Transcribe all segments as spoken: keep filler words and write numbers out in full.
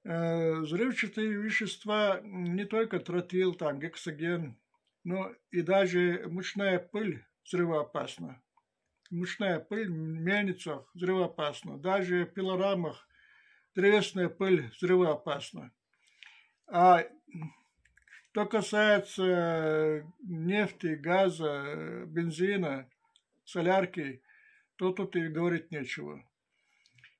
Э, Взрывчатые вещества, м, не только тротил, там, гексоген, но и даже мучная пыль взрывоопасна. Мучная пыль в мельницах взрывоопасна. Даже в пилорамах древесная пыль взрывоопасна. А что касается нефти, газа, бензина, солярки, то тут и говорить нечего.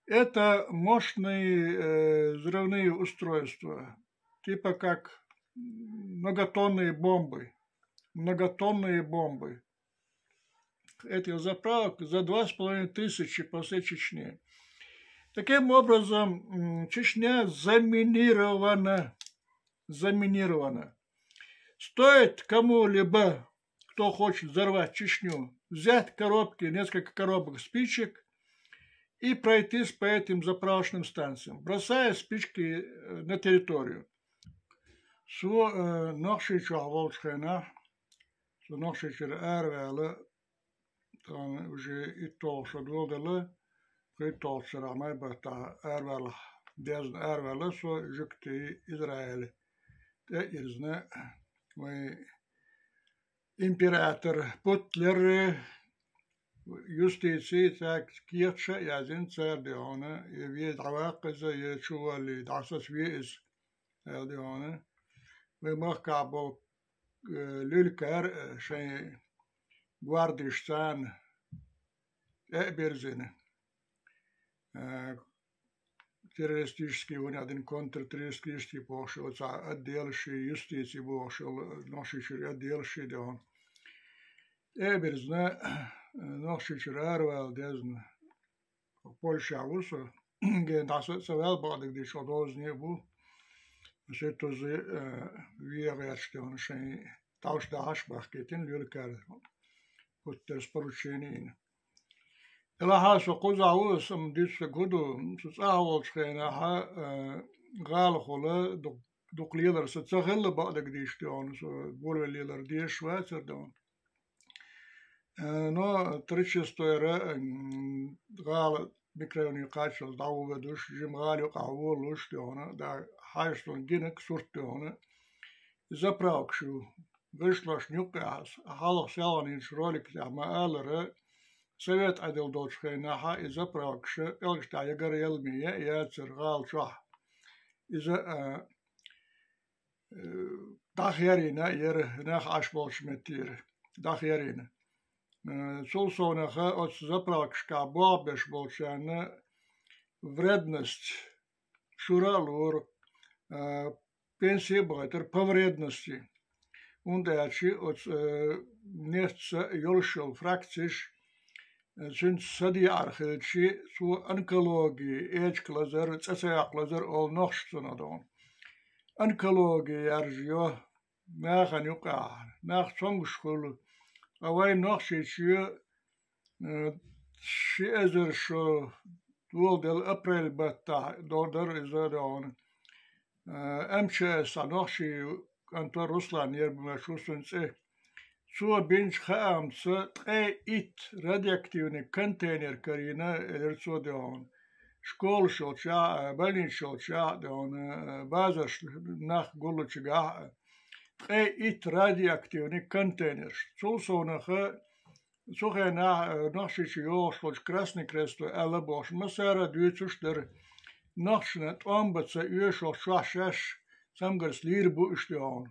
Это мощные э, взрывные устройства, типа как многотонные бомбы. Многотонные бомбы. Этих заправок за две с половиной тысячи по всей Чечне. Таким образом, Чечня заминирована. Заминирована. Стоит кому-либо, кто хочет взорвать Чечню, взять коробки, несколько коробок спичек и пройтись по этим заправочным станциям, бросая спички э, на территорию. Цо э, Нохчийчохь волчу хенахь, цо Нохчийчуьра араваьлла, тахана уже итталгӀа шо доладелла, кхийтталгӀачу шарахь май баттахь араваьлла, дезна араваьлла цо Жуьгтий Израиль. ТӀе а ирзина, вайн император Путлер, юстици, цаьрга кехаташ а яздина цара, де хьуна, я вен дӀаваккха иза, я чу валлий, дӀасаца ве иза, аьлла, де хьуна. Вайн махкахь болу э, луьлкара э, шайн гвардешца тӀе а бирзина. Э, Террористический, вайна дина контртеррористический бохуш йолу цхьа отдел, шен юстици бохуш йолу, Нохчийчуьра отдел шен, де хьуна. ТӀе а бирзина, э, Нохчийчуьра аравала дезна. Польшехь ву со, гена дӀаса а ца ваьлла, бакъдерг дийцича, дозане а бу. Суьртузе, э, вен гӀерташ, де хьуна, шайн товш дахьаш бахкийтина луьлкара, Путлера с поручения йина. Делахь а со кхузахь ву, аса-м дуьйцург хӀун ду, со цӀахь волчу хенахь, э, гӀалахула ду-, дукха лелар сан ца хилла, бакъдерг дийцича, де хьуна, со болавелла лелар дезаш вацара, де хьуна. Э, но Тридцать шестойра, м, гӀала микрорайоне кхаччалц дӀавуьгуш, жима гӀала юкъахь волалуш, де хьуна, да, хьаьжцӀа гинарг сурт, де хьуна, заправкаш ю. Гуьшлошна юккъехь, хьалха селханчу роликехь ма-аллара, совет Ӏедал долчу хенахь и заправкаш пӀелгаш тӀехь ягаръяла ма яцара гӀала чохь. Иза, а, э, дӀахъярйина яра, нах Ӏаш болчу меттера дӀахъярйина. Э, цул совнаха оцу заправкашкахь болх беш болчарна вредность шура а лору, э, пенсия а бахийтара по вредности. ХӀунда аьлча оцу, э, нефтца йолуш йолу фракцеш, э, цуьнца садеӀар хилча, цо онкологи, эчиг лазар, цӀе ца яккха лазар олу нохчашца, де хьуна. Онкологи яржайо нахана юкъахь, нах цомгуш хуьлу. Ткъа вайн Нохчийчоь, э, ши эзар шо доладелла апрель баттахь дор дара иза, де хьуна. Э, М Ч С, а, нохчийн кӀант вара, Руслан яра, бу меш ву цуьнан цӀе. Цо бинчу хаамца ткъе итт радиоактивный контейнер карийна, элира цо, де хьуна. Школаш йолчохь а, больницаш йолчохь а, де хьуна, э, базарш нах гуллучохь а, ткъе итт радиоактивный контейнерш. Цул совнаха, цу хенахь, э, Нохчийчу йогӀуш волчу Красный Кресто аьлла бохуш, массара а дуьйцуш дара, нохчашна тӀом бан ца оьшуш чохь шаьш цамгарца лийр бу уьш, де хьуна.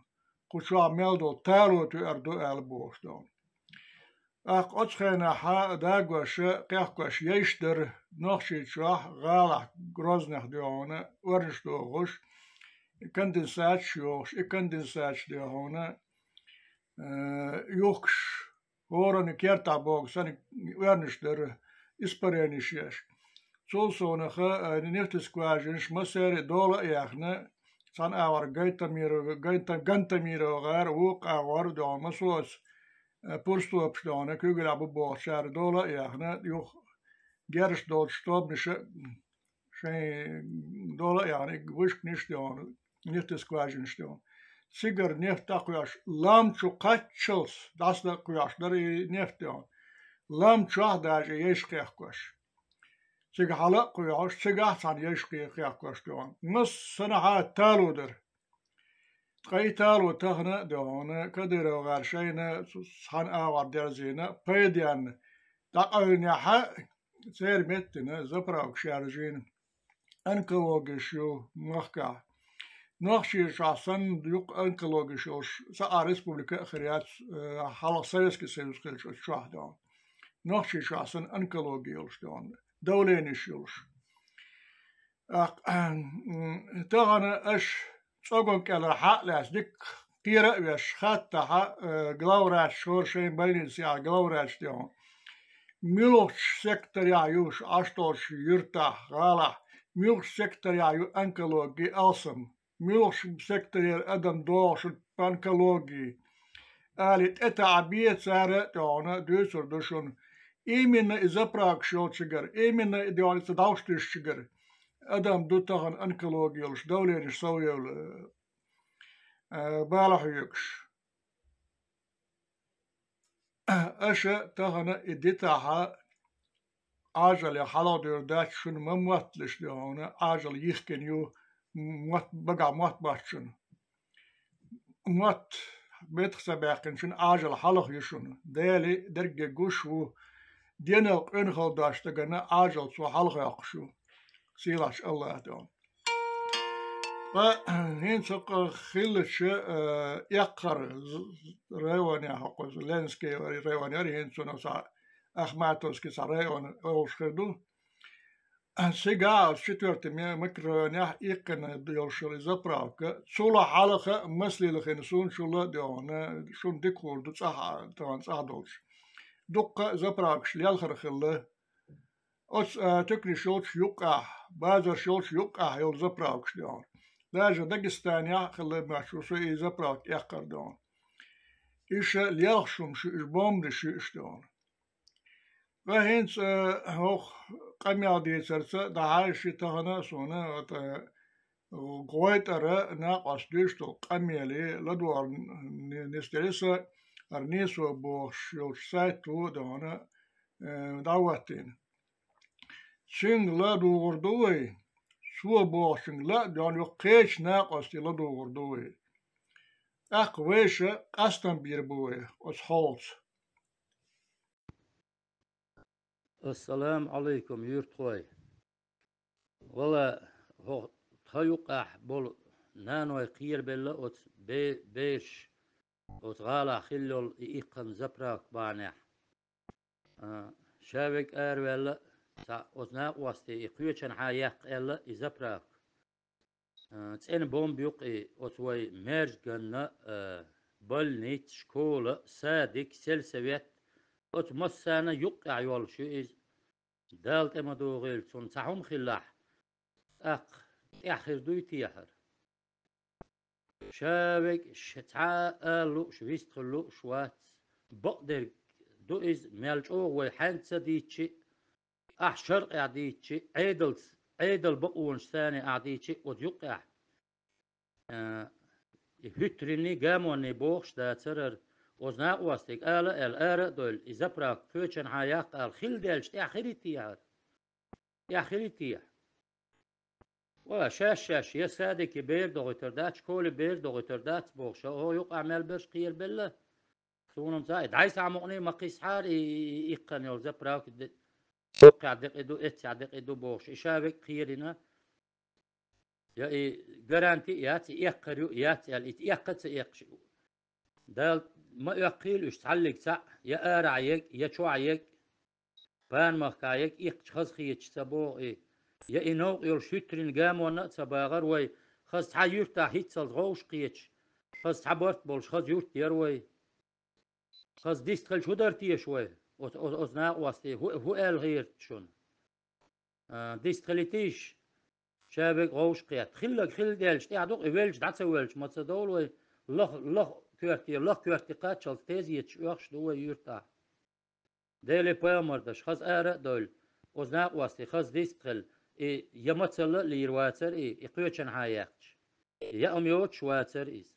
Кху чохь мел долу тало тоьар ду аьлла бохуш, де хьуна. ТӀаккха оцу хенахь дагош а, кхехкош а еш дара Нохчийчохь, гӀалахь, Грознехь, де хьуна, оьрнаш дохуш, конденсаташ йохуш, и конденсаташ, де хьуна, э, юхкуш, хӀоранна кертахь боху санна, оьрнаш дара, испаренеш еш. Цул совнаха, э, нефтескважинаш массара а дола а яьхна, цхьана агӀор Гайтамиров-, Гайта-, Гантамиров гӀара, вукху агӀор, де хьуна, массо а, э, пурстопаш, де хьуна, куьйгаллехь бу бохучара дола а яьхна, юха герзаш долчу тобанаша шайн дола а яьхна, вышканаш, де хьуна, нефтескважинаш, де хьуна. Цигара нефть дӀакхоьхьуш, лам чу кхаччалц дӀасадаккхоьхьуш дара и нефть, де хьуна. Лам чохь даже еш кхехкош. Цига хьала а кхоьхьуш, цигахь цхьана еш кхе-, кхехкош дуьхьал. Массанхьа тало дара. Ткъа и тало тахана а дуьхьал, Кадыров гӀар шайна цхьана агӀор дерзийна, пайденна дӀакъевлинехь а, церан меттана заправкаш яржийна. Онкологеш ю махкахь. Нохчийчохь санна юкъа онкологеш йолуш цхьа а республика а хир яц, э, хьалха Советский Союз хилча оцу чохь дуьхьал. Нохчийчохь санна онкологи йолуш дуьхьал, давленеш йолуш. Ах, м, тахана аша цӀоган кӀелара хьа а лаьцна, дика кхера а веш, хаттахь, э, главврач хӀора шайн больницехь главврач дуьхьал. Муьлхачу секторехь ю шу Ӏаш долчу юьртахь, гӀалахь, муьлхачу секторехь ю онкологи алсам, муьлхачу секторера адам догӀу шуна по онкологии, али тӀетаӀа бен цара а тӀехуна дуьйцур ду шуна. Именно и заправкаш йолчуьнгара, именно и дуьхьал ца дӀовш дуьсучуьнгара адам ду тахана онкологи йолуш, давленеш совъевлла, э, бала хьоьгуш. Аша тахана и дитахьа Ӏажале хьалхадуьйр дац, шуна ма мотталаш дуьхьал, Ӏажал йихкина ю, мотт, багахь мотт бац шуна. Мотт бетах ца баьккхинчун Ӏажал хьалха ю шуна. Дели дерриге гуш ву, денал къуьнхалла дош дагана Ӏажал цо хьалха йоккхуш ю. Сийлахьчу АллахӀа дуьхьал. Ткъа хӀинца хӀокху хиллачу, э, эккхар з-, районехь, хӀокху Ленский район яра, хӀинца цунах цхьа Ахматовский цхьа район олуш хир ду. Цигахь оцу четвёртый ме-, микрорайонехь иккхина йолуш йолу и заправка, цул хьалха а маслилхина суна чул а дуьхьал, шуна дика хуур ду цӀахь, тахана цӀахь долчу. Дуккха а заправкаш лелхар хилла. Оцу, а, туьканаш йолчу юккъехь, базарш йолчу юккъехь йолу заправкаш дуьхьал. Даже Дагестанехь а хилла моьттуш ву со и заправка эккхар дуьхьал. Иша лелхаш хӀумаш ю, иша бомбанаш ю иша дуьхьал. Ткъа хӀинца, а, хӀокху къамел дийцарца дӀахьаьжча тахана а суна, вот, а, ГӀойтӀара накъост дуьйцуш долу къамеле ладогӀар н-, н-, нисделира сан, хӀара Нийсо бохуш йолчу сайто дуьхьал, э, дӀахӀоттийна. Цуьнга ладугӀур ду вай, цо бохучуьнга ла а дуьхьал, юха кхечу накъостий ладугӀур ду вай. ТӀаккха вайша къастам бийр бу вай оцу хьолца. Ассаламу Ӏалайкум, юьртахой! Вала, хӀо-, тхан юккъехь болу наной кхерабелла оцу бе-, бераш, оцу гӀалахь хилла йолу и иккхана заправка бахьанехь. А, ша верг араваьлла, цхьа оцу накъостий и кхечанхьа яккха аьлла и заправка. А, цӀена бомба юкъа и оцу вай маьждиганна, а, больница, школа, садик, сельсовет, оцу массарна юккъехь йолуш ю иза. Дала тӀе ма догӀийла цунна цхьа хӀума хиллехь, тӀаккха тӀаьхьа хир дуй техьара? Ша верг ш-, цхьа а ала лууш, вистхила лууш вац. Бакъдерг ду иза, мел чӀогӀа вай хьаьнца ца дийцчи, ахь шаркъехь дийцчи, Ӏедалц-, Ӏедал бакъонаш санна ахь дийцчи, оцу юккъехь, а, и хӀуьттаренний, гамонний бохуш дацарара, оцу накъостига ала аьлла, ара а дойлу, и заправка кхечанхьа яккха ала, хилла даьлча тӀаьхьа хир и техьара? ТӀаьхьа хир и техьа? Ва, шаьш-шаьш, я садике бер догӀуьйтур дац, школе бер догӀуьйтур дац бохуш, хӀо юкъахь мел берш кхерабелла. Суна-м ца, и дӀай схьа мукъане ма кхиссахьара, и, и, и иккхана йолу заправка де-, доккхехь декъе ду, эццехь декъе ду бохуш, и ша верг кхерина. Я и гаранти а яц, и эккхар ю а яц аьлла, и эккха а ца эккхаш. Дала ма оьккхийла уьш цхьаллиг цхьаъ, я арахь ег, я чохь ег, панамахкахь ег, иккхача хаза хеташ ца боху и. Я и новкъа йолуш хӀуьттаренна гамонна а ца багӀар вай, хаза цхьа юьртахь хӀинццалц гӀовш кхеташ, хаза цхьа барт болуш хаза юрт яра вай. Хаза дистхилча хӀун дара теша вай? Оцу, оцу, оцу накъостий хӀу, хӀу аьлла гӀерта шуна? А, дистхилийтийша, ша верг гӀовш кхетта. Хилларг хилла даьлча тӀаьхьа ду-кх, и велча дӀа ца воьлча ма ца довла вай, лах, лах коьрте, лах коьрте кхаччалц тезеташ оьхуш ду вай юьртахь. Деле пайхамар даш, хаза ара а дойлу, оцу накъостий хаза дистхила, и я мацалла а лийр вацара и, и кхечанхьа яьккхича, я ам йоцуш вацара иза.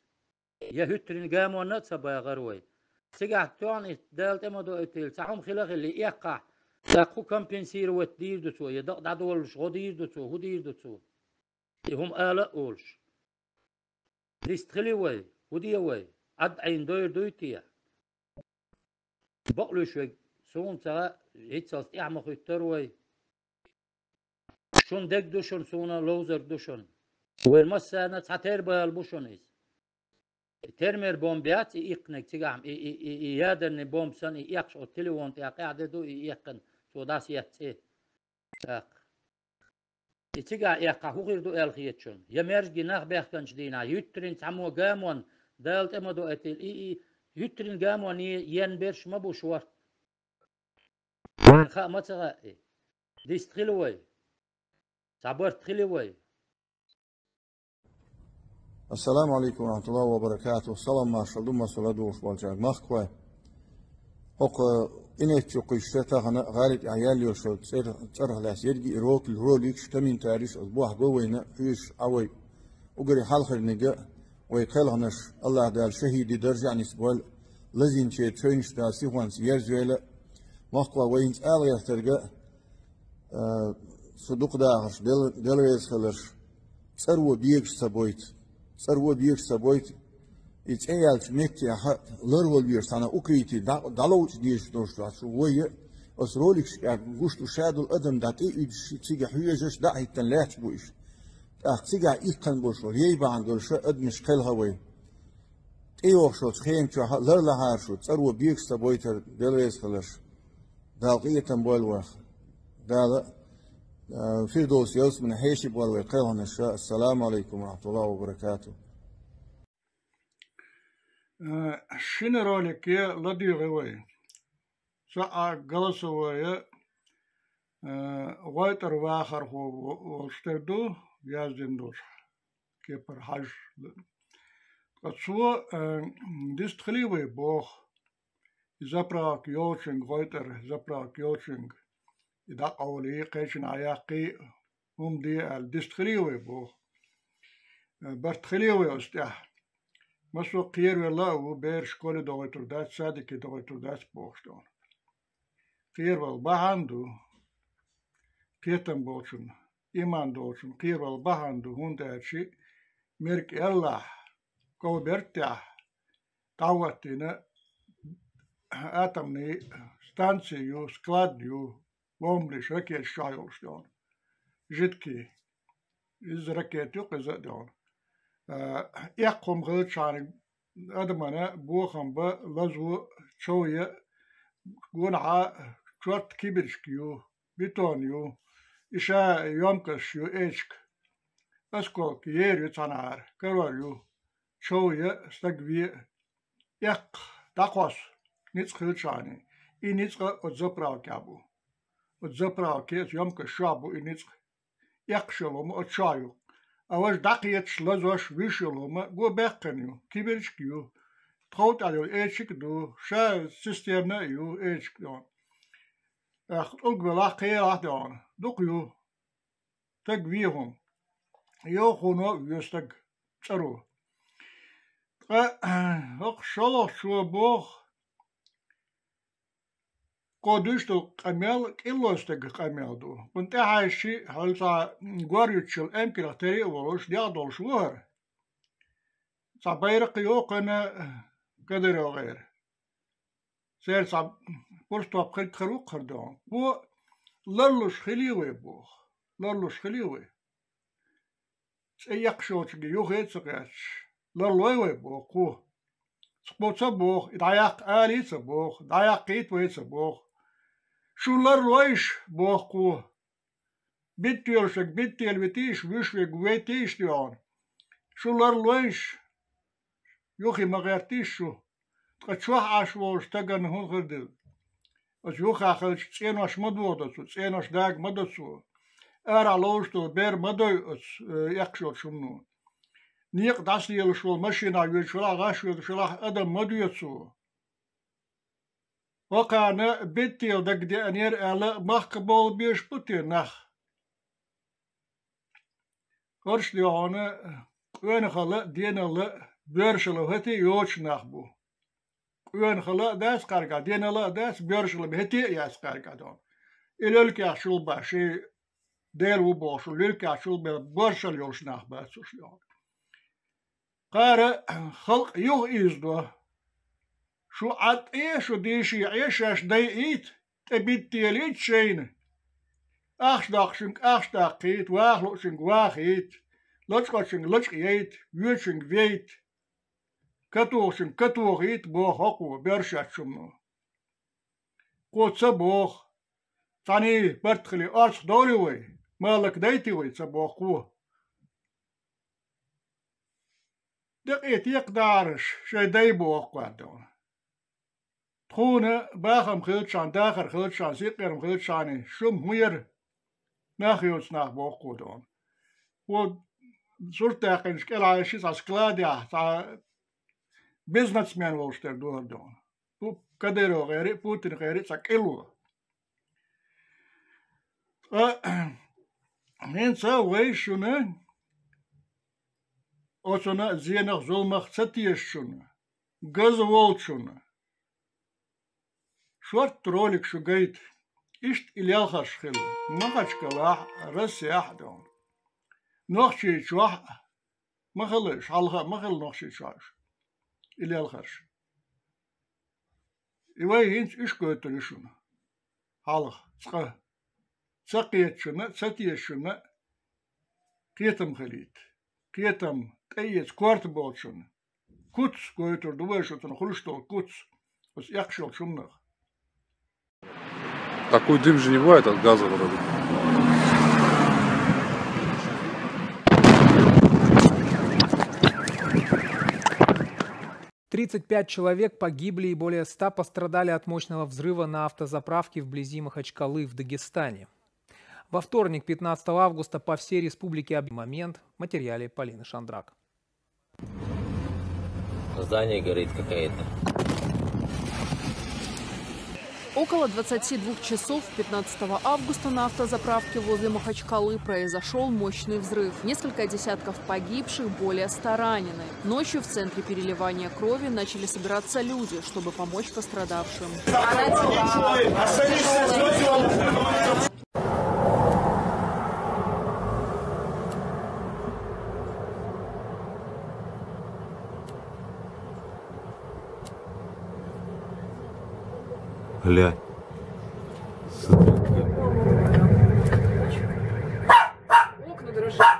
Я хӀуьттаренна гамонна а ца багӀар вай. Цигахь тоьхна и Дала тӀе ма доуьйтийла, цхьа хӀума хила а хилла, и эккхахь, ТӀаккха хӀун компенсировать дийр ду цо, я дакъа дӀадолалуш гӀо дийр ду цо, хӀун дийр ду цо? И хӀума ала а олуш. Дистхили вай, хӀун де вай? Ӏад Ӏийна дойр дуй те? Бакълуьйш вег, суна ца хӀиццалц тӀаьхьа ма хуьттура вай. Шун дег ду шуна, суна ловзар ду шуна. Вай массарна цхьа тербала бу шуна иза. И термер бомба яц и иккхинарг цигахь, и, и, и, и ядерный бомба санна, и эккхаш оцу телефон тӀехь къаьхьа де ду, и эккхина, цо дӀасаетта цӀе. ТӀаккха. И цигахь эккхахь хӀун хир ду аьлла хета шуна? Я маьждиге нах баьхкинчу дийнахь, юьттарийн цхьаммо гамонна Дала тӀе ма до аьтийла, и, и, юьттарийн гамонна е-, ен берш ма бу шорта. Вайн хаа ма ца хаьа и. Дистхили вай. Цхьа барт хили вай. Ассаламу алейкум ва рахматуллахи ва баракатух. Салам маршалла ду массо ладугӀуш болчаьрга, махкахой. ХӀокху инетта чу кхуьйсуш тахана гӀали тӀехь яьлла йолуш йолу цӀер-, цӀарах лаьцна ерриг а ролик-, роликаш, комментариш, оцу бохь го вайна хьоьжуш Ӏа вай. Уггаре хьалхарниг а вай кхелханаш, Аллах Дала шахӀидийн даржехь нисбойла, лазийначеран чевнаш Дала сихонца ерзайойла. Махкахой, вай хӀинца ала гӀертарг а, а, цу дукха дахарш, Дел-, Дела реза хиларш, цӀаро бегаш ца бойта. ЦӀаро бегаш ца бойта. И цӀе яьллачу меттехь ларвала везаш цхьана укрытие дӀа-, дӀаловча дезаш долуш ду шу вай а. Оцу роликашкахь гуш ду, ша долу адам дӀа тӀе а уьдуш, цига хьоьжуш, дӀа а хӀиттина лаьтташ бу уьш. ТӀаккха цигахь иккхина болуш волу, ей бахьана долуш а адамаш кхелха вай. ТӀейогӀуш йолчу хенан чохь а ларлахьара шу, цӀаро бегаш ца бойтар, Дела реза хиларш. Дала къинхетам бойла вайх. Дала, а, Фирдовс ялсаманин хьеший бойла вай кхелханаш. Ассаламу алейкум ва рахматуллахи ва баракатух. Э, шина ролике ладуьйгӀи вай. Цхьа а голосовое, э, гӀойтӀара вахархо во-, волуш тера ду, яздина долуш кепара хьажа. Ткъа цо, э, дистхили вай боху. И заправка йолчуьнга, гӀойтӀара заправка йолчуьнга, и дӀакъовлий, кхечанхьа яккхий, хӀума де аьлла, дистхили вай боху. Э, барт хили вай оцу тӀехь. Массо а кхеравелла а ву, бераш школе догӀуьйтур дац, садике догӀуьйтур дац бохуш долу. Кхеравала бахьана ду, кхетам болчун, иман долчун кхеравала бахьана ду, хӀунда аьлча мерг эллахь, ков бертехь, дӀахӀоттийна атомный станци ю, склад ю, бомбанаш, ракеташ чохь йолуш ду хьуна. Жидкий. Иза ракета ю, кхуза а ду хьуна. А, эккха хӀума хилчахьана адамана бохам бан, лазо, чов ян, гонахьа чорта кибирчка ю, бетон ю, и ша ёмкосташ ю, эчка. Осколка ер ю цхьанхьара, карор ю, чов ян, стаг вен а. Эккха, дӀакхосса, ницкъ хилчахьана, и ницкъ оцу заправкехь бу. Оцу заправке, оцу ёмкосташ чохь бу и ницкъ. Эккхаш йолу хӀума оцу чохь ю. А важа дӀакхеташ, лазош, вуьш йолу хӀума го баьккхина ю, кибирчка ю. Тхов тӀехь йолу эчиг а ду, ша цистерна а ю, эчиг ду. Эх, тӀулг велахь, кхерахь а ду хьуна. Дукха ю. Стаг вен хӀума. Йохуно а вен стаг цӀаро. Ткъа хӀокху шолгӀачо боху, кхо дуьйш долу къамел кӀилло стеган къамел ду. Кхунна тӀаьхьаьжчи, хьал цхьа гор юьтучул эмкирах тери а волуш, дегӀ долуш ву хӀара. Цхьа байракх а йоккхуьйна Кадыров гӀера. Церан цхьа пурстоп хирг хир ву-кх хӀара дуьйна. Кхо ларлуш хили вай боху. Ларлуш хили вай. ЦӀе еккхаш йолчуьнга юххе а ца кхетташ, ларлой вай боху кхо. Кхо ца боху, и дӀаяккха алий ца боху, дӀаяккхийта вай ца боху. Шу ларлойша боху кхо. Биттелаш верг биттелавитийша, вуьш верг вайтийша дуьхьал. Шу ларлойша, юххе ма гӀертийша шу. Ткъа чохь Ӏаш волчу стагана хӀун хир деза? Оцу юххехь хилча цӀенош ма дохадо цо, цӀенош дага ма до цо. Арахь ловзуш долу бер ма дой оцу, э, эккхаш йолчу хӀумано. Некъа дӀасалелаш волу машинахь воьдуш велахь, гӀаш воьдуш велахь, адам ма доьцу цо. ХӀокхарна биттел дагадеанера аьлла, махках бовла безаш бу те нах? ХӀорш дуьхьал къонахалла а, деналла а, боьршалла а хӀетте а йоцуш нах бу. Къонахалла а дац кхаьргахь, деналла а дац, боьршалла а хӀетте а яц кхаьргахь дуьхьал. и лелкех чулба ши Дела ву бохуш, лелкех чулба боршал йолуш нах бац уьш, йоӀ. Кхара халкъ юха ийзадо. Шу Ӏад Ӏе, шу дийши Ӏе, шаьш дайийта, тӀе биттелийта шайна. Ахча доккхучуьнга ахча даккхийта, ваха луучуьнга вахийта, лачкъочуьнга лачкъа яйта, воьчуьнга вейта, катохучуьнга катохийта, боху хӀокхо, боьрша чумно. Кхо ца боху: «Цхьаьний барт хили, орцах довлий вай, малак дайтий вай?» — ца боху кхо. Декъий текхадараш шайн дай боху кхо, дона. Тхуна бахам хилчахьана, дахар хилчахьана, сикъерам хилчахьана, шума хӀун яра? Нах йоцу нах боху кхо, дона. Кхо сурт даьккхинчу кӀелхьа ши цхьа складехь цхьа бизнесмен волуш тера дора, дона. Пу-, Кадыров гӀери а, Путин гӀери а цхьа кӀело. Ткъа хӀинца вай шуна оцунна зенах, зуламах ца тешачунна, газа волчунна шортта ролик шу гайта. Иштта и лелхарш хилла Махачкалахь а, Россехь а, дона. Нохчийчохь а ма хилла уьш, хьалха а ма хилла Нохчийчохь уьш, и лелхарш. И вай хӀинца уьш гойтур ю шуна. Хьалха, цкъа. Ца кхетачунна, ца тешачунна кхетам хилийта. Кхетам тӀеэца корта болчунна куц гойтур ду вай шу, цунах хуьлуш долу куц, оцу эккхаш йолчу хӀуманах. Такой дым же не бывает от газа вроде. Тридцать пять человек погибли и более ста пострадали от мощного взрыва на автозаправке вблизи Махачкалы в Дагестане. Во вторник, пятнадцатого августа, по всей республике об момент в материале Полины Шандрак. Здание горит какое-то. Около двадцати двух часов пятнадцатого августа на автозаправке возле Махачкалы произошёл мощный взрыв. Несколько десятков погибших, более ста ранены. Ночью в центре переливания крови начали собираться люди, чтобы помочь пострадавшим. Бля. Смотри, как. Окна дрожат.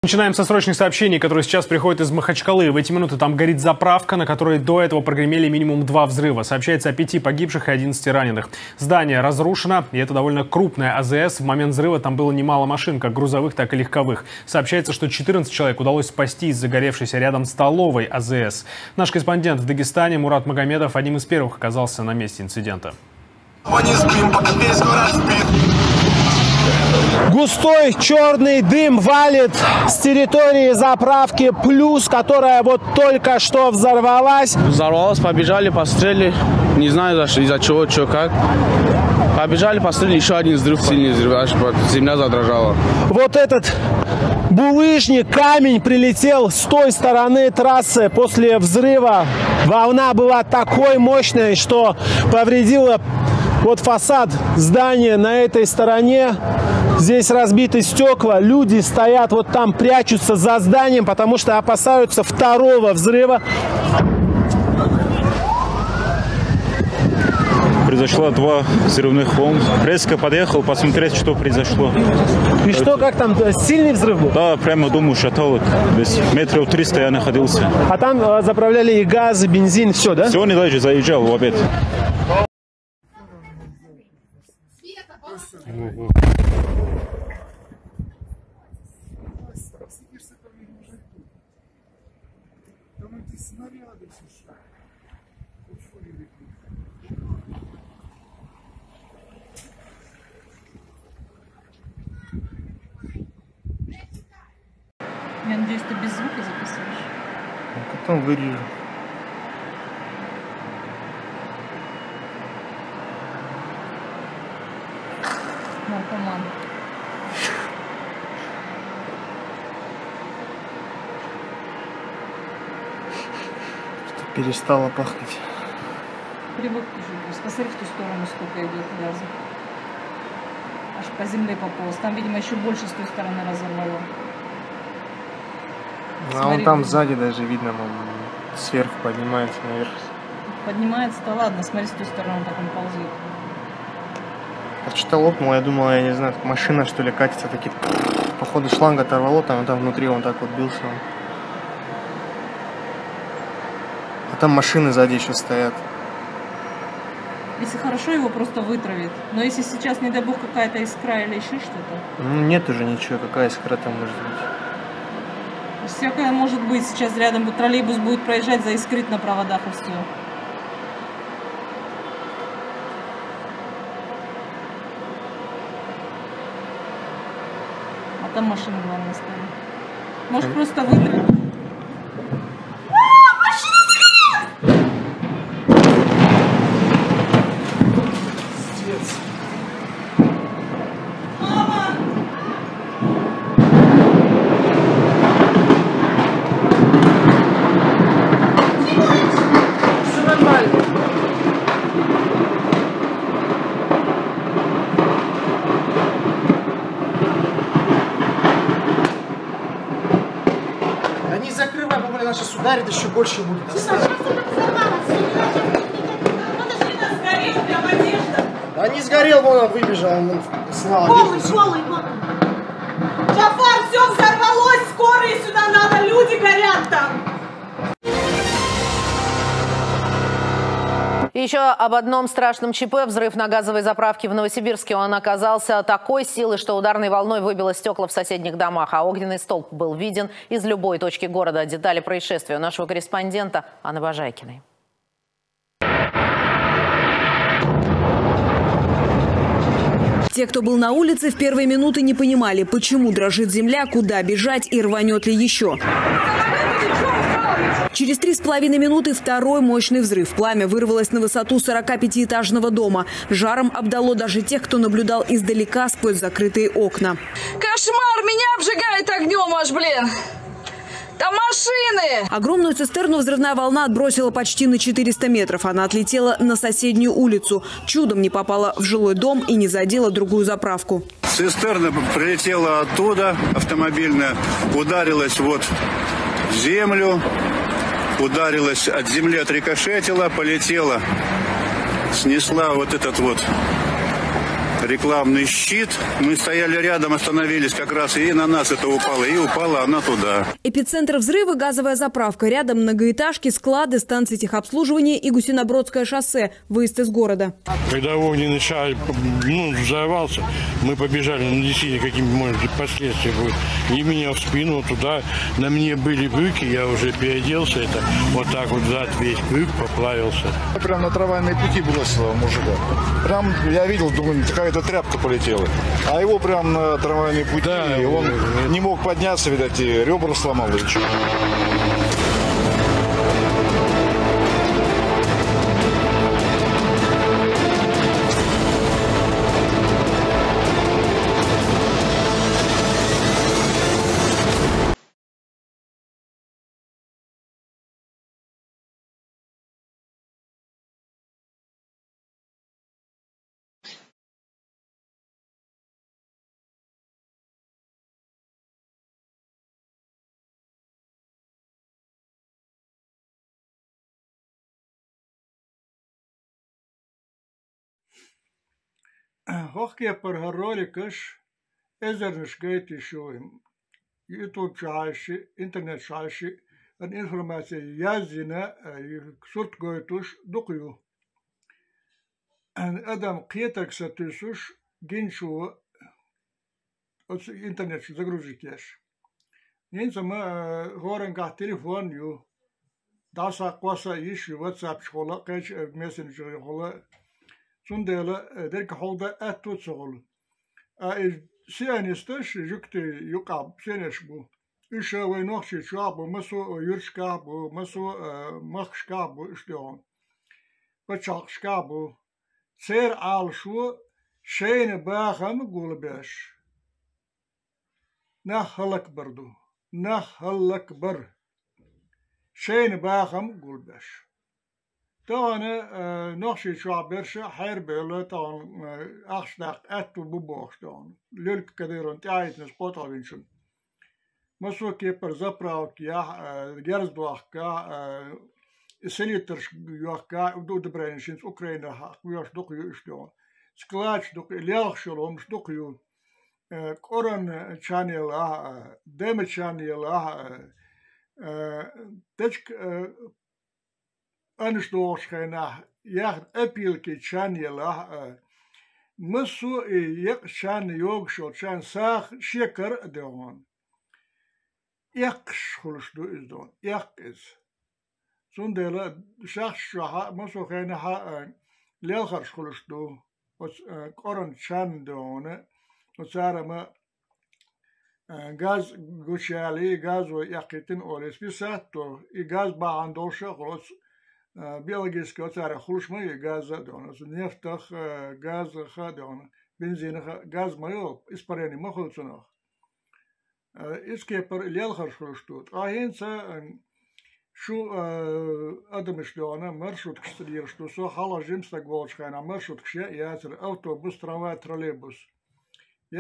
Начинаем со срочных сообщений, которые сейчас приходят из Махачкалы. В эти минуты там горит заправка, на которой до этого прогремели минимум два взрыва. Сообщается о пяти погибших и одиннадцати раненых. Здание разрушено, и это довольно крупное АЗС. В момент взрыва там было немало машин, как грузовых, так и легковых. Сообщается, что четырнадцать человек удалось спасти из загоревшейся рядом столовой АЗС. Наш корреспондент в Дагестане Мурат Магомедов одним из первых оказался на месте инцидента. Густой черный дым валит с территории заправки «Плюс», которая вот только что взорвалась. Взорвалась, побежали, посмотрели. Не знаю, за ш-, из-за чего, чё, как. Побежали, посмотрели, ещё один взрыв, сильный взрыв, аж вот земля задрожала. Вот этот булыжник, камень прилетел с той стороны трассы после взрыва. Волна была такой мощной, что повредила Вот фасад здания на этой стороне. Здесь разбиты стекла. Люди стоят вот там, прячутся за зданием, потому что опасаются второго взрыва. Произошло два взрывных волн. Резко подъехал посмотреть, что произошло. И что, как там? Сильный взрыв был? Да, прямо дом ушатал. Без метров триста я находился. А там э, заправляли и газ, и бензин, все, да? Все, не даже заезжал в обед. Я надеюсь, ты без звука записываешь? Ну, потом вырежу. Наркоман. Что перестало пахнуть. Привык уже. Посмотри в ту сторону, сколько идет газа. Аж по земле пополз. Там, видимо, еще больше с той стороны разорвало. А он там сзади даже видно, он сверху поднимается наверх. Поднимается-то ладно, смотри, с той стороны, как он ползет. А что-то лопнуло, я думал, я не знаю, машина, что ли, катится, такие, походу, шланг оторвало, там, там внутри он так вот бился. А там машины сзади еще стоят. Если хорошо, его просто вытравит. Но если сейчас, не дай бог, какая-то искра или еще что-то. Ну, нет уже ничего, какая искра там может быть? Всякое может быть. Сейчас рядом троллейбус будет проезжать, заискрит на проводах и все. А там машина, главное, стоит. Может, просто вытравит. Да не закрывай, бабуля, она сейчас ударит, еще больше будет. Слушай, а сейчас это взорвалось, всё, не надо, не надо. Да не сгорел, вон он выбежал, он снял одежду. Голый, голый, вон он. Джафар, все взорвалось, скорые сюда надо, люди горят там. Еще об одном страшном ЧП. Взрыв на газовой заправке в Новосибирске. Он оказался такой силы, что ударной волной выбило стекла в соседних домах, а огненный столб был виден из любой точки города. Детали происшествия у нашего корреспондента Анны Бажайкиной. Те, кто был на улице, в первые минуты не понимали, почему дрожит земля, куда бежать и рванет ли еще. Через три с половиной минуты второй мощный взрыв. Пламя вырвалось на высоту сорокапятиэтажного дома. Жаром обдало даже тех, кто наблюдал издалека сквозь закрытые окна. Кошмар! Меня обжигает огнем аж, блин! Там машины! Огромную цистерну взрывная волна отбросила почти на четыреста метров. Она отлетела на соседнюю улицу. Чудом не попала в жилой дом и не задела другую заправку. Цистерна прилетела оттуда, автомобильная, ударилась вот в землю, ударилась от земли, отрикошетила, полетела, снесла вот этот вот рекламный щит. Мы стояли рядом, остановились как раз, и на нас это упало, и упала она туда. Эпицентр взрыва — газовая заправка. Рядом многоэтажки, склады, станции техобслуживания и Гусинобродское шоссе. Выезд из города. Когда огненный шар, ну, взорвался, мы побежали, ну, действительно, какие, может быть, последствия будут. И меня в спину туда, на мне были брюки, я уже переоделся, это вот так вот зад весь брюк поплавился. Прям на трамвайные пути бросило мужика. Прям я видел, думаю, какая-то тряпка полетела. А его прям на трамвайные пути, да, и он не мог подняться, видать, и ребра сломал, и чё. ХӀокху кепара хӀара роликаш эзарнаш гайта йиш ю. YouTube чу хьаьжча, интернет чу хьаьжча, хӀара информаци язйина, э, сурт гойтуш дукха ю. Адам кхетарг сатуьйсуш гинчу оцу интернет чу загрузить еш. ХӀинца ма, э, хӀораннахь телефон ю, дӀаса-кхоса йиш ю, WhatsApp чухула, кхечу, э, мессенджерехула. Цундела, э, дерг хьулда аьтту ца хуьлу. А и сионисташ жуьгтий юкъахь сионисташ бу. Уьш вайн нохчий чохь бу, массо а юьрташкахь бу, массо а, э, махкашкахь бу уьш дуьхьал. Пачхьалкхашкахь бу. Церан Ӏалашо шайна бахам гулбеш. Нах хӀаллакбар ду. Нах хӀаллакбар. Шайна бахам гулбеш. Тахана, э, нохчий чохь берш хьерабевлла, тахана, э, ахча даккха аьтту бу бохуш тахана. Лёлька Кадыровна тӀаьхьайтинарш къотӀалвинчун. Массо а кепара заправкехь, э, герз дохкахь, э, и селитраш йохкахь, удобренеш хӀинца Украинахь хьакхоьхьуш дукха ю уьш тахана. Складаш дукха, лелхаш йолу хӀумаш дукха ю. Э, кӀоран чан елахь, э, дема чан елахь, э, э, дечка, э, анаш дохучу хенахь яхна опилки чан елахь а, массо а и екъа чан йогуш йолу чан сагӀа шекара а дехьон. Эккхаш хуьлуш ду иза дон, эккха иза. Цундела шахьаш чохь а, массо а хенахь а, лелхарш хуьлуш ду. Оцу, э, кӀоран чан дехьона, оцара ма, э, газ гучуяьлла, газо эккхийтина олий, списать до, и газ бахьана долуш а хуьлу оцу, э, биологически оцара хуьлуш ма ю газа а дехьона, оцу нефтах а, газах а дехьона, бензинах а газ ма ю, испарение ма хуьлу цунах. Э, иза кепара лелхарш хуьлуш ду. Ткъа хӀинца, э, шу, э, адамаш дехьона маршруткаш ца лелаш ду. Со хьалха жима стаг волчу хенахь маршруткаш яа яцара, автобус, трамвай, троллейбус.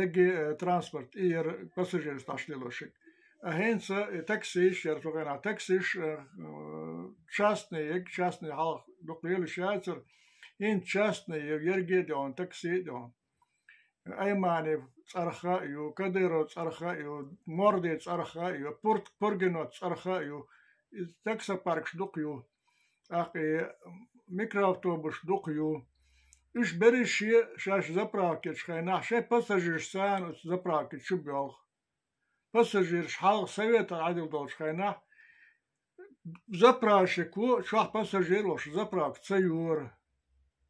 Егги, э, транспорт, и яра пассажираш дӀашлелошиг. А хӀинца, э, таксиш яра цу хенахь. Таксиш, э, э, частный, егги частный хьалха дукха лелаш яцара. ХӀинца частный, егги дехьона, такси дехьона. Аймани цӀарах а ю, Кадыров цӀарах а ю, Морди цӀарах а ю, Пурт-, Пургинот цӀарах а ю, и таксопаркаш дукха ю, тӀаккха и микроавтобус дукха ю. Уьш берриш а шаьш заправкечу хенахь, шайн пассажирш царна оцу заправкечу чу боьлху. Пассажираш хьалха совета Ӏедал долчу хенахь, заправщико чохь пассажир луш заправка ца йора.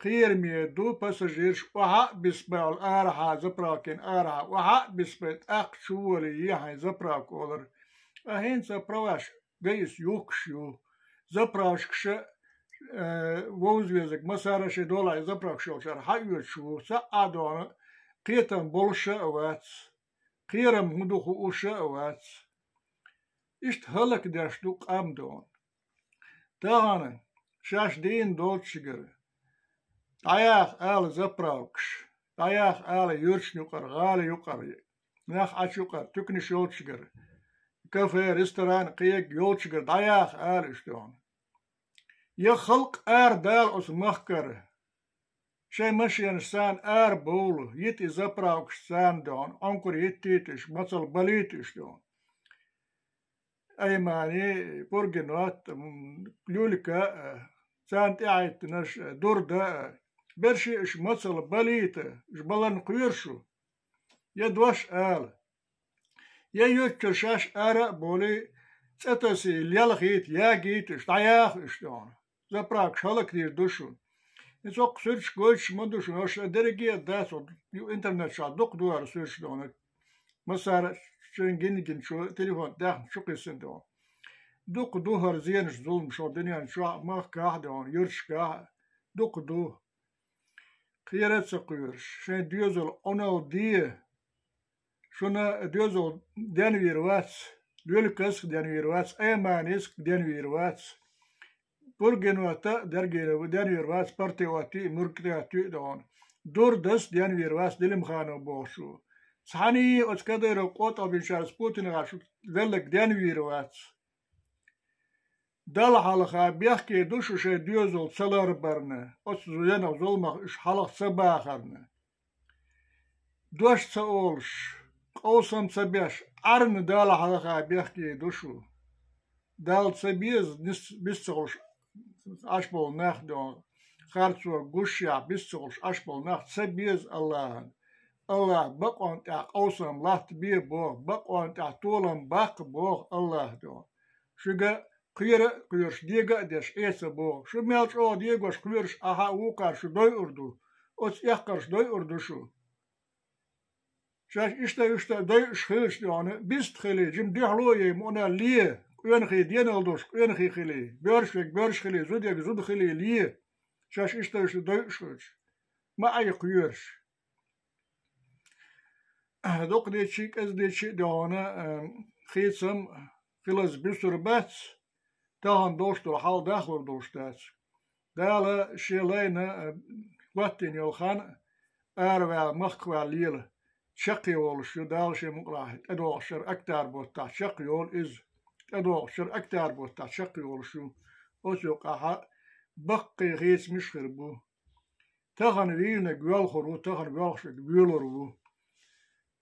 Кхераме ду пассажираш охьа а бисбевлла арахьа, заправкин арахьа, охьа а бисбе, тӀаккха чу волий, е хьайн заправка олар. А хӀинца праваш гайс юхкуш ю. Заправщикаша, э, вовза везарг, массара шайн долахь заправкаш йолчара хьаоьцуш ву, цхьа а дона, кхетам болуш а вац. Кхерам хӀун ду хууш а вац. Иштта хӀаллакдеш ду къам дона. Тахана шаьш дийна долчуьнгара дӀаяха ала заправкаш, дӀаяха ала юьрташна юкъара, гӀала юкъара, нах Ӏачу юкъара, туьканаш йолчуьнгара, кафе, ресторан, кхега йолчуьнгара дӀаяха ала уьш дона. Я халкъ ара дала оцу махкара, шайн машенаш царна ара бовла, йита и заправкаш царна дона, Ӏункур йиттийта уьш, мацалла балийта уьш дона. Аймани, Пургинот, м, Люлька, а, царна тӀаьхьиттинарш, а, Дурда, а, берш а уьш мацалла балийта, уьш баларна кхоьру шу? Я дош ала. Я юьртара шаьш ара а болий, цӀа тасий, лелхийта, ягийта уьш, дӀаяха уьш дона. Заправкаш хӀаллакдийр ду шуна. И цхьа кху суьрташ гойтуш ма ду шуна, аша дерриге а дац, ю-, интернет чохь дукха ду хӀара суьрташ дона. Массара шайн гина-гиначо телефон тӀехна чу кхиссина дона. Дукха ду хӀара зенаш, зуламаш хӀокху дуьнен чохь а, махкахь а дона, юьрташкахь а. Дукха ду. Кхера а ца кхоьруш, шайн доьзал Ӏуналла де. Шуна доьзал денвийр вац, Лелькаск денвийр вац, Айманискк денвийр вац, Пургинота дерг денвийр вац, Партиоти, Муркатоти а дона. Дурдас денвийр вац, Делимханов бохучу. Цхьаьний оцу Кадыров къотӀалбинчара Путинга шу веллаг денвийр вац. Далла хьалха бехке ду шу шайн доьзал ца ларбарна, оцу зенах, зуламах уьш хьалха ца бахарна. дош ца олуш, къовсам ца беш, Ӏарна Далла хьалха бехке ду шу. Далла ца беза, нис-, бис ца хуьлуш Ӏаш болу нах, дуьхьал харцо гуш яхь, бис ца хуьлуш Ӏаш болу нах ца беза Аллахьан. Аллахь бакъонна тӀехь къовсам латта бе боху, бакъонна тӀехь толам баккха боху Аллахь, дуьхьал. Шуьга кхера а кхоьруш, дега а деш, Ӏеса боху. Шу мел чӀогӀа дегош, кхоьруш ахьа а вукхара шу дойур ду. Оцу эккхарш дойур ду шу. Шаьш иштта, иштта дойуш хилча, дуьхьал, бист хили, жима дуьхьало а йой, мукъана ле, къонахий денал долуш къонахий хили, боьрша верг боьрша хили, зудерг зуда хили, ле. Шаьш иштта, иштта дойуш хилча, ма Ӏе кхоьруш. Дукха дечи, кӀеза дечи а дуьхьал, э, хийцам хилаза буьсур бац, тахана долуш долу хьал дахлур долуш дац. Дала шен лайна, э, хӀоттийна йолу хан араваьлла, махкахваьлла лела, чекхйолуш ю, Дала шен мукъалахь тӀедогӀучу шеран октябрь баттахь чекхйолу иза. ТӀедогӀучу шеран октябрь баттахь чекхйолуш ю. Оцу юкъахь баккхий хийцамаш хир бу. Тахана вийначунга воьлхур ву, тахана воьлхучунга воьлур ву.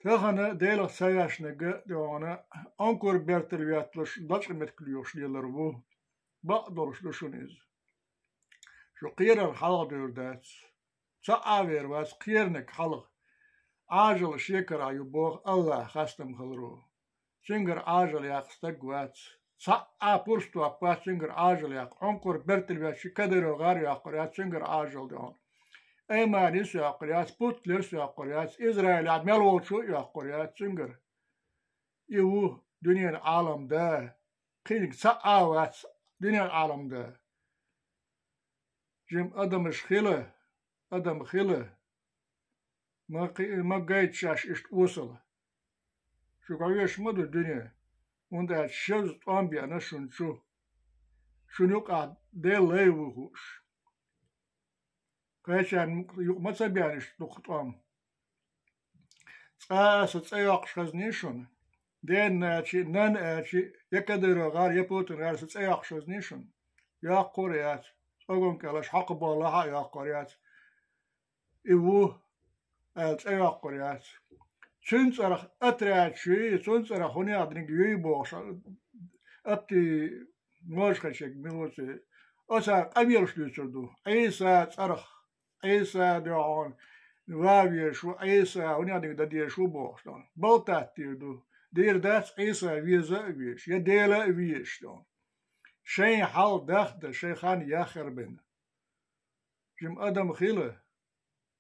Тахана Делах ца ваьшначунга, дуьхьал, онкур бертал ветталуш, лачкъа меттиг лоьхуш лелар ву. Бакъ долуш ду шуна иза. Шу кхерар хьалха девр дац. Цхьа а вер вац кхераниг хьалха. Ӏажал шен карахь ю боху Аллахь, хастам хиларо. Цуьнгара Ӏажал яккха стаг вац. Цхьа а пурба топ бац цуьнгара Ӏажал яккха. Онкур бертал ветташ Кадыров гӀар йоккхур яц цуьнгара Ӏажал, дуьхьал. Айманис йоккхур яц, Путлерс йоккхур яц, Израилехь мел волчо а йоккхур яц цуьнгара. И ву дуьненан Ӏалам да. Кхиниг цхьа а вац дуьненан Ӏалам да. Жима адамаш хила, адам хила. Ма кхи-, ма гайта шаьш иштта осала. Шу гӀоьш ма ду дуьне, хӀунда аьлча шозза тӀом беана шуна чу. Шуна юкъахь Делан лай ву хууш. Кхечарна юкъа ма ца беана иштта дукха тӀом. Цкъа а аса цӀе йоккхуш хезний шуна? Дена ачи, нана ачи, я Кадыров гӀар, я Путин гӀар аса цӀе йоккхуш хезний шуна? Йоккхур яц. ЦӀоган кӀелаш хьокху боллахьа а йоккхур яц. И ву, аьлла, цӀе йоккхур яц. Цуьнан цӀарах отряд чуьй, цуьнан цӀарах хӀунех диниг юй бохуш, апти можахачиг милуци. Оцара къамелаш дуьйцур ду. Ӏийса цӀарах, Ӏийса дуьхьал ван везаш ву, Ӏийса хӀунех диниг дан дезаш ву бохуш. Балтаттийр ду. Дийр дац Ӏийса веза а везаш, я Дела а везаш. Шайн хьал дахда, шайн хан яххар бина. Жима адам хила,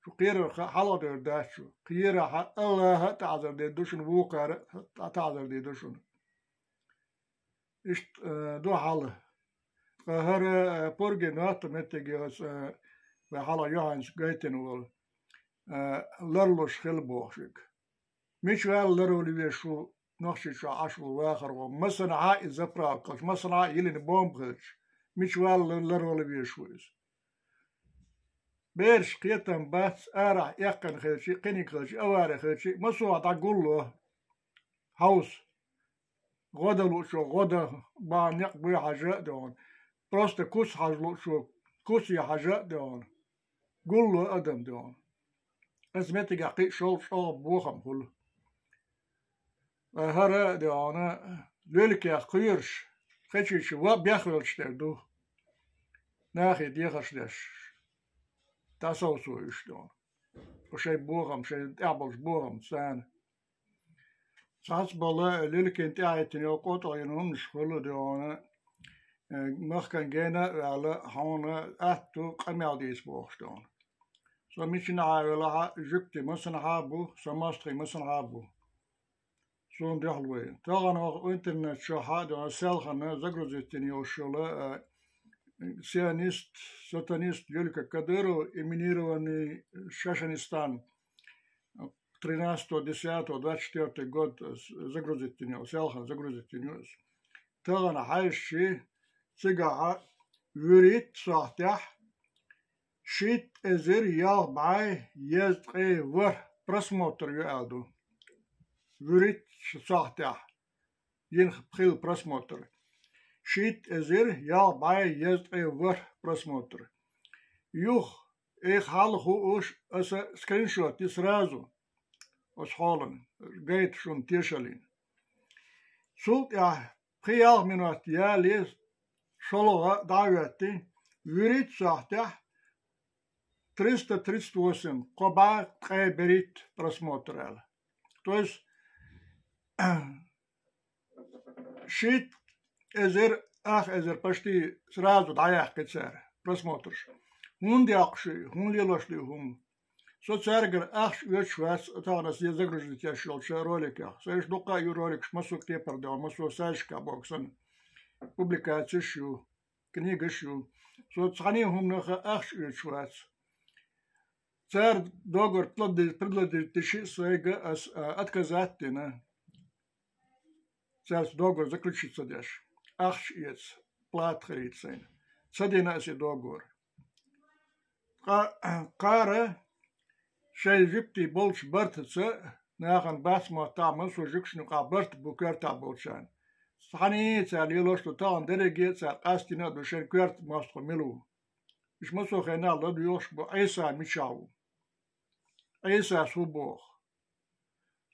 шу кхерар ха-, хьалха девр дац шу. Кхерахьа Аллаха а таӀзар дийр ду шуна, вукхара а таӀзар дийр ду шуна. Иштта, э, ду хьал. Ткъа хӀара, э, пургий мотт меттиге оцу, э, вай хьалха юьхьанца гайтина волу, э, ларлуш хила бохушиг. Мича ваьлла ларвала везаш ву Нохчийчохь Ӏаш волу вахархо? Масанхьа а и заправка хилча, масанхьа а йиллина бомба хилча, мича ваьлла лар-, ларвала везаш ву иза? Бераш кхетам бац, арахь эккхина хилчи, кхиниг хилчи, авари хилчи, масохьа дӀагулло. Хьовса. ГӀо дан луучо гӀо дан, бахьана некъ буй хьажа а дуьхьал. Просто куц хьажа луучо куц е хьажа а дуьхьал. Гулло адам дуьхьал. Аса меттигехь кхин а шовзткъа чӀогӀа бохам хуьлу. Ткъа хӀара а дуьхьал, лелкех кхоьруш, кхечуьйчу ва-, бехвелчу тера ду. Нахе дехарш деш, дӀасовцо уьш дуьхьал. Шайн бохам, шайн тӀехь болчу бохам царна. Цхьацца бала лилкина тӀаьхьахӀиттина йолу къотӀалгӀа йина хӀуманаш хуьлу дуьхьал, э, махкан гена а ваьлла, хьуна атта ду къамел дийца бохуш дуьхьал. Со мичанхьа а велахьа, жуьгти масанхьа а бу, сан мостагӀий масанхьа а бу. Суна дуьхьал вай. Тахана хӀокху интернет чохь а дуьхьал селхана загрузить йина йолуш йолу, э, сионист, сатанист Юлька Кадыров, имминированный Шашанистан, тринадцатого десятого двадцать четвёртый год загрузить йина, селхан загрузить йина. Тахана хьаьжчи, цигахьа вуьрхӀитта сохьтехь шийтта эзар ялх бӀе езткъе ворхӀ просмотр ю аьлла ду. ВуьрхӀитта сохьтехь йина хилла просмотр. Шийтта эзар ялх бӀе езткъе ворхӀ просмотр. Юха, и хьал хууш, аса скриншот ю сразу. оцу хьолана, гайта шуна тешаллина. Цул тӀаьхьа пхи-ялх минот яле, шолгӀа дӀа а хӀоьттина, вуьрхӀитта сохьтехь триста тридцать восемь, кхо бӀе ткъе берхӀитта просмотр аьлла. То есть, шийтта эзар, ах эзар почти сразу дӀаяьккхи цара просмотраш. ХӀунда йоккхуш ю, хӀунда лелош ду хӀума? Со цаьргара ахча оьцуш вац, тахана ас загрузить еш йолчу роликех. Сайн уьш дуккха а ю роликаш, массо а кепара догӀу, массо а саьжка боху санна. Публикацеш ю, книгаш ю. Со цхьана а хӀуманах ахча оьцуш вац. Цара договор предложи-, предложить деши сайга ас, а, отказать дина. Цаьрца договор заключить ца деш. Ахча эца, плата хилийта сайна. Ца дина ас и договор. Кха-, кхара шайн жуьгтий болчу бартаца нахана бац моттахь, массо а жуьгташна юкъахь барт бу коьртахь болчарна. Цхьаьний цара лелош ду тахана, дерриге а цара къастийна а ду шайн коьрта мостагӀ мила ву. Уьш массо а хенахь ладоьгӀуш бу Ӏийса мичахь ву. Ӏийсас хӀун боху?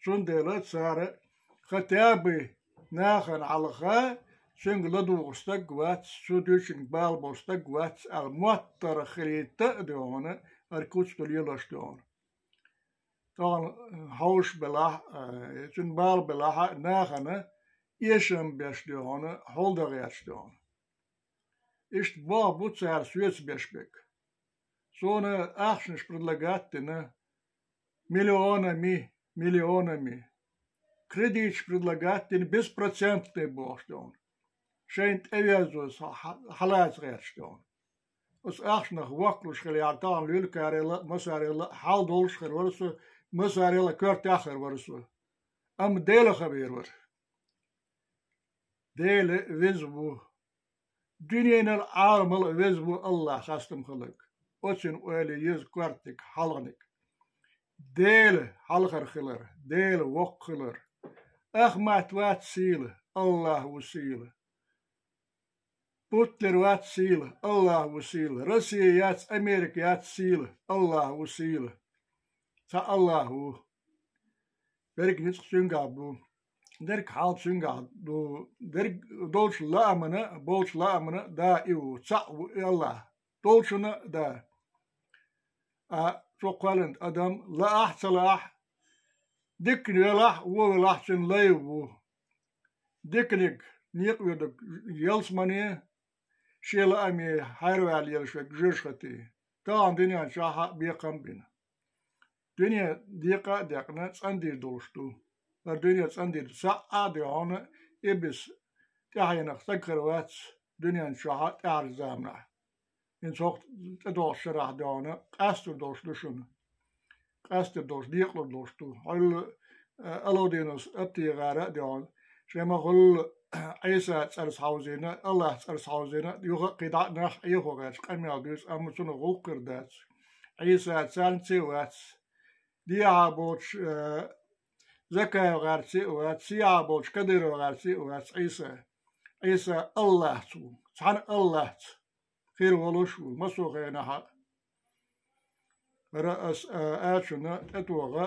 Цундела цара хотя бы нахана хьалха, цуьнга ладугӀуш стаг вац, цу дуьйцинга бала болу стаг вац аьлла, моттаргӀа хилийта а ду хьуна, хӀара куц ду лелош ду хьуна. Тахана хьовш белахь а, цуьнан бала белахь а, нахана эшам беш ду хьуна, хьулда гӀерташ ду хьуна. Иштта боху бу цара соьца беш берг. Суна ахчанаш предлагать дина миллионами, миллионами. Кредиташ предлагать дина беспроцентный бохуш ду хьуна. Шайна тӀевеззо хьа-, хьалаца гӀерташ ду хьуна. Оцу ахчанах воккхалуш хилла яра тахана луьлкарелла а, массарелла а хьал долуш хир вара со, массарелла а коьртехь хир вара со. Амма Дела хабер вара. Дела веза ву. Дуьненал, Ӏаламал веза ву АллахӀ, хастам хиларг. Оццуьнан ойла еза коьртаниг, хьалханиг. Дела хьалхара хилар, Дела воккха хилар. Ахмат вац сийла, АллахӀ ву сийла. Путлер вац сийла, АллахӀ ву сийла. Россия яц, Америка яц сийла, АллахӀ ву сийла. Цхьа АллахӀ ву. Берг ницкъ цуьнгахь бу. Дерг хьал цуьнгахь ду. Дерг долчу лаамана, болчу лаамана да и ву. Цхьаъ ву и АллахӀ. Долчунна а да. А цо кхоьллина адам лаахь а, ца лаахь а, диканиг велахь а, вон велахь а, цуьнан лай ву. Диканиг некъа воьдург ялсамане, шен лааме хьерваьлла елаш верг жоьжахате. Тахана дуьнен чохь а бекхам а бина. Дуьне декъа а декъна, цӀандийр долуш ду. ХӀара дуьне цӀандийр ду. Цхьа а ду хьуна, иблис тӀаьхьенах стаг хир вац дуьнен чохь а тӀаьхьарчу заманахь. ХӀинца хӀокху тӀедогӀучу шарахь ду хьуна, къастор долуш ду шуна. Къастор долуш, декъалур долуш ду. Хьуьлла, э, Алаудиновс Аптигара а ду хьуна. Шайн ма-хуьллу Ӏийса цӀарца хьовзийна, АллахӀ цӀарца хьовзийна, юха а кхидӀа а нах Ӏехо гӀерташ къамел дуьйцу, амма цунах гӀуллакх хир дац. Ӏийса царнаца а вац. Дехьа боцуш, э, Закаев гӀертаца а вац, сехьа боцуш Кадыров гӀертаца а вац Ӏийса. Ӏийса АллахӀца ву, цхьана АллахӀца хир волуш а ву, массо а хенахь а. ХӀара ас, а, ачунна тӀетоха,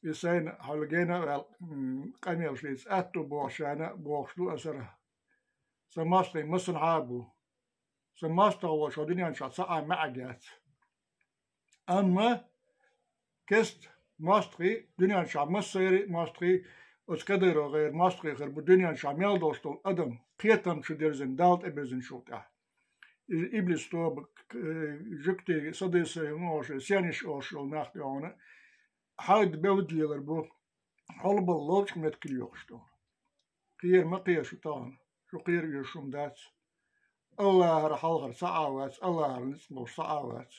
и сайна хьалгена а ваьлла, м, къамелаш дийца атта ду бохучарна бохуш ду ас хӀара. Сан мостагӀий массанхьа а бу. Сан мостагӀа волчу дуьнен чохь цхьа а маьӀиг яц. Амма кеста мостагӀий, дуьнен чохь массеран а мостагӀий, оцу Кадыров гӀеран мостагӀий хир бу дуьнен чохь мел долуш долу адам, кхетам чу дерзина, Далла тӀебирзинчул тӀаьхьа. Иза иблис тоба, э, жуьгтий, садукей олуш, сионисташ олуш йолу нах ду хьуна, хьайда бевдда лелар бу, хьолабала ловчкъа меттиг лоьхуш ду. Кхера ма кхера шу тахана, шу кхера оьшуш хӀума дац. АллахӀара хьалхара цхьа а вац, АллахӀара ницкъ болуш цхьа а вац.